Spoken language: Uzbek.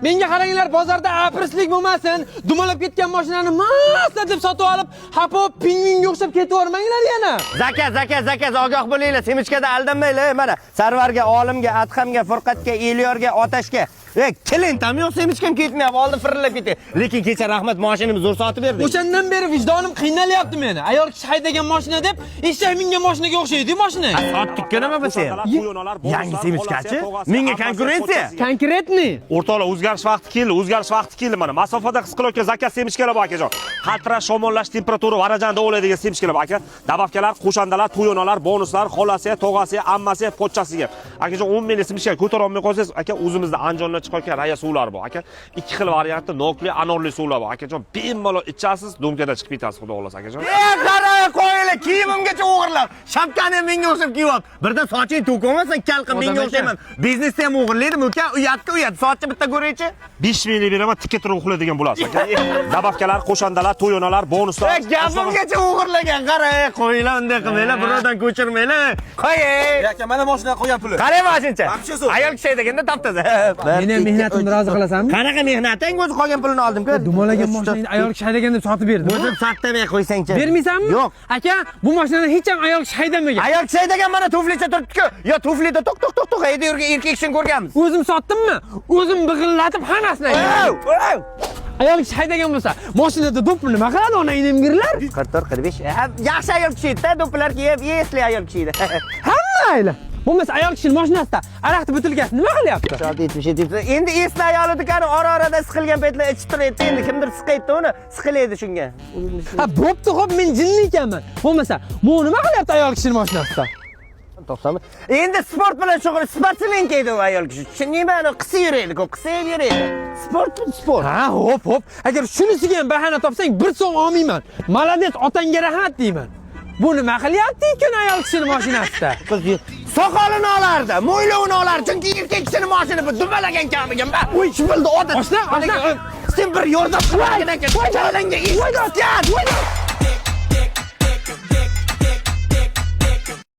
Menga qaranglar, bozorda aprislik bo'lmasin. Dumalab ketgan mashinani massa deb sotib olib, xapo pingvinga o'xshab ketavermanglar yana. Заказ, заказ, заказ, ogoh bo'linglar, семечка da aldanmanglar. Mana Sarvarga, Olimga, Adhamga, Furqatga, Elyorga, Otashga. E, клиент ham yo'q, семечка m ketmayapti, oldin firillab ketdi. Lekin kecha rahmat, mashinamni zo'r sotib berdik. O'shandan beri vijdonim qiynalyapti meni. Ayol kishi haydagan mashina deb eshak mingan mashinaga o'xshaydi mashina. Sotdikku nima bu sen? Yangi семечка chi? Menga konkurensiya. Конкретный. O'rtoqlar, o'zgarish vaqti keldi, o'zgarish vaqti keldi mana. Masofada his qilayotgan заказ семечка lar bor, akajon. Qaltirash, shamollash, temperatura varajani davoladigan семечка lar bor, aka. Добавка lar, qo'shandalar, to'yonalar, bonuslar, xolasi, tog'asi, ammasi, pochchasiga. Akajon, 10 minglik семечка ko'tara olmay qolsangiz, aka, o'zimizda Andijondan chiqayotgan Raya suvlari bor, aka. Ikki xil variantda nokli, anorli suvlar bor, akajon. Bemalol ichasiz, думка da chiqib ketasiz, xudo xohlasa, akajon. E, qara, qo'yinglar, kiyimimgacha o'g'irlab. Shapkani ham menga o'xshab kiyib olib. Birdan soching to'kolmasan, kal qil, menga o'xshayman. Biznesda ham o'g'irlaydimi uka? Uyatga uyat. Sochni bitta ko'raychi. 5 minglik beraman, tikka turib uxlaydigan bo'lasiz, aka. Добавка lar, qo'shandalar, to'yonalar, bonuslar. E, gapimgacha o'g'irlagan. Qara, e, qo'yinglar, unday qilmanglar, birovdan ko'chirmanglar. Qo'y. Aka, mana mashina qolgan puli. Qarang mashincha. Вообще zo'r. Ayol kishi haydaganda top-toza. Meni ham mehnatimni rozi qilasanmi? Qanaqa mehnating, o'zi qolgan pulini oldim-ku. Dumalagan mashinani ayol kishi haydagan deb sotib berdim. O'zim sotdim, qo'ysangchi. Bermaysanmi? Yo'q. Aka, bu mashinani hech ham ayol kishi haydamagan. Ayol kishi haydagan, mana tuflicha turibdi-ku. Yo tuflida to'q to'q to'q to'q haydab yurgan erkak kishini ko'rganmiz. O'zim sotdimmi? O'zim big'illatib hammasini aytaman. Ow, ow. Ayol kishi haydagan bo'lsa, mashinada do'ppi nima qiladi ona inemgirlar? 44, 45. Ha, yaxshi ayol kishi edi-da, do'ppilar kiyib, esli ayol kishi edi. Hamma ayli. Bo'lmasa ayol kishini mashinasida aroqni butilkasi nima qilyapti? 6, 77. Endi esli ayol edi, ora-orada siqilgan paytlar ichib turadi. Endi kimdir siqaydi uni, siqilaydi shunga. Ha, bo'pti, xo'p, men jinni ekanman. Bo'lmasa, bu nima qilyapti ayol kishini mashinasida? 90. Endi sport bilan shug'ul, sportsmen edi u ayol kishi. Tushundingmi? Qisib yuraydi, ko'p qisib yuraydi. Sport, sport. Ha, hop, hop. Agar shunisiga ham bahana topsang, bir so'm olmayman. Молодец, otangga rahmat deyman. Bu nima qilyapti ekan ayol kishini mashinasida? Soqolini olardi, mo'ylovini olardi, chunki erkak kishini mashina bu dumalagan kamigan. Uy, shu bildi odat. Oshna, oshna. Sen bir yordam qilgin aka. Chalanga eshitgan.